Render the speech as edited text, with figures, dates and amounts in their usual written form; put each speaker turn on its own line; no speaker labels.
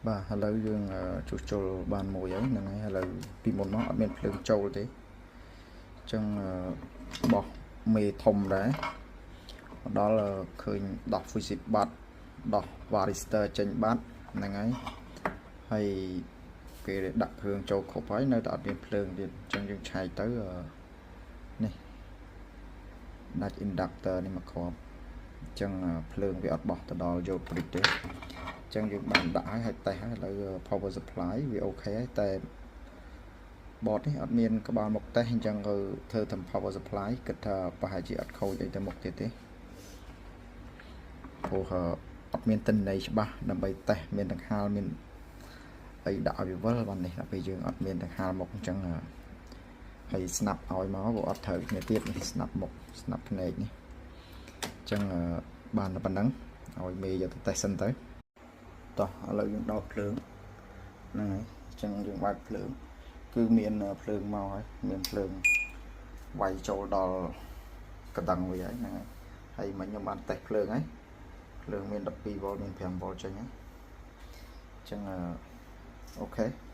បាទឥឡូវយើងជួសជុលបានមួយហើយហ្នឹងហើយឥឡូវពីមុនមកអត់មានភ្លើងចូលទេអញ្ចឹងបោះមេធំដែរមកដល់ឃើញដោះ fusible បាត់ដោះ varistor ចេញបាត់ហ្នឹងហើយហើយពេលដាក់ភ្លើងចូលគ្រប់ហើយនៅតែអត់មានភ្លើងទៀតអញ្ចឹងយើងឆែកទៅនេះដាច់ inductor នេះមកគ្រាប់អញ្ចឹងភ្លើងវាអត់បោះទៅដល់យក bridge ទេអញ្ចឹងយើងបានដាក់ហើយហើយតេស្តហើយឥឡូវ power supply វា OK ហើយតែ board នេះអត់មានក្បាលមុខតេស្តអញ្ចឹងក៏ធ្វើធ្វើ power supply គិតថាប្រហែលជាអត់ខូចអីទៅមុខទៀតទេព្រោះអត់មានទិន្នន័យច្បាស់ដើម្បីតេស្តមានទាំងហាលមានអីដាក់ឲ្យវាវិលបាននេះដល់ពេលយើងអត់មានទាំងហាលមុខអញ្ចឹងហើយស្នាប់ឲ្យមកក៏អត់ត្រូវគ្នាទៀតនេះស្នាប់មុខស្នាប់ភ្នែកនេះអញ្ចឹងបានតែប៉ុណ្ណឹងឲ្យមេយកទៅតេស្តសិនទៅតោះឥឡូវយើងដោតភ្លើងហ្នឹងហើយអញ្ចឹងយើងបើកភ្លើងគឺមានភ្លើងមកហើយមានភ្លើងវាយចូលដល់កណ្ដឹងវាហើយហ្នឹងហើយហើយមិញខ្ញុំបានតេស្តភ្លើងហើយភ្លើងមាន12 V មាន5 V ចេញហើយអញ្ចឹង OK។